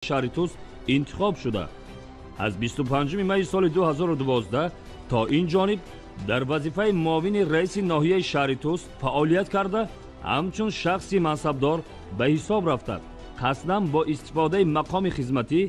Шаҳри Тус интихоб шуда, аз 25 майи соли 2012 то ин ҷониб дар вазифаи муовини раиси ноҳияи шаҳри Тус фаъолият карда, ҳамчун шахси мансабдор ба ҳисоб рафта, қасдан бо истифодаи мақоми хизматӣ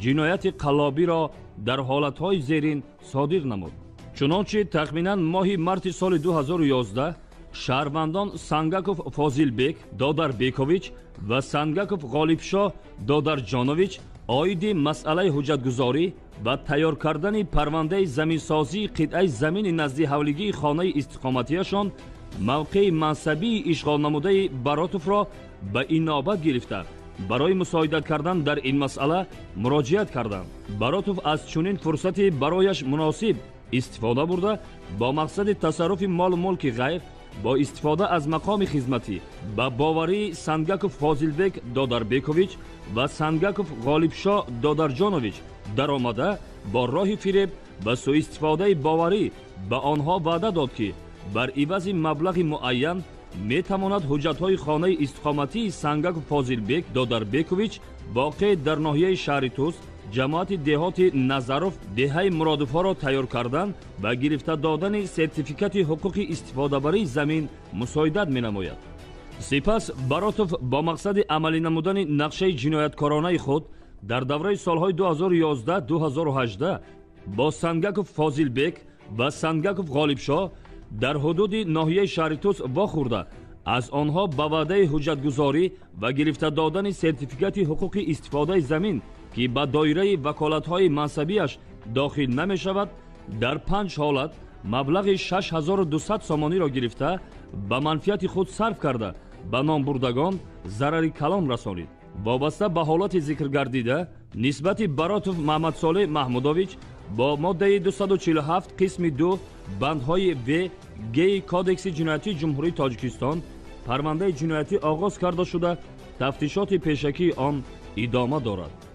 ҷинояти қаллобиро дар ҳолатҳои зерин содир намуд. Чунончи, тахминан моҳи марти соли 2011 шаҳрвандон Сангаков Фозилбек Додарбекович ва Сангаков Ғолибшоҳ Додарҷонович оиди масъалаи ҳуҷҷатгузорӣ ва тайёр кардани парвандаи заминсозии қитъаи замини назди ҳавлигии хонаи истиқоматияшон мавқеи мансабии ишғолнамудаи Баротовро ба инобат гирифта, барои мусоидат кардан дар ин масъала муроҷиат карданд. Баротов аз чунин фурсати барояш муносиб истифода бурда, бо мақсади тасарруфи молу мулки ғайр, бо истифода аз мақоми хизматӣ ба боварии Сангаков Фозилбек Додарбекович ва Сангаков Ғолибшоҳ Додарҷонович даромада, бо роҳи фиреб ва суистифодаи боварӣ ба онҳо ваъда дод, ки бар ивази маблағи муайян метавонад ҳуҷҷатҳои хонаи истиқоматии Сангаков Фозилбек Додарбекович, воқеъ дар ноҳияи шаҳри Тус, ҷамоати деҳоти Назаров, деҳаи Муродовҳоро тайёр кардан ва гирифта додани сертификати ҳуқуқи истифодабарии замин мусоидат менамояд. Сипас Баротов бо мақсади амалӣ намудани нақшаи ҷинояткоронаи худ дар давраи солҳои 2011-2018 бо Сангаков Фозилбек ва Сангаков Ғолибшоҳ дар ҳудуди ноҳияи шаҳри Тус вохӯрда, аз онҳо ба ваъдаи ҳуҷҷатгузорӣ ва гирифта додани сертификати ҳуқуқи истифодаи замин, ки ба доираи ваколатҳои мансабиаш дохил намешавад, дар панҷ ҳолат маблағи 6200 сомониро гирифта, ба манфиати худ сарф карда, ба номбурдагон зарари калон расонид. Вобаста ба ҳолати зикргардида нисбати Баротов Маҳмадсолеҳ Маҳмудович бо моддаи 247 қисми 2 бандҳои в, г Кодекси ҷиноятии Ҷумҳурии Тоҷикистон парвандаи ҷиноятӣ оғоз карда шуда, тафтишоти пешакии он идома дорад.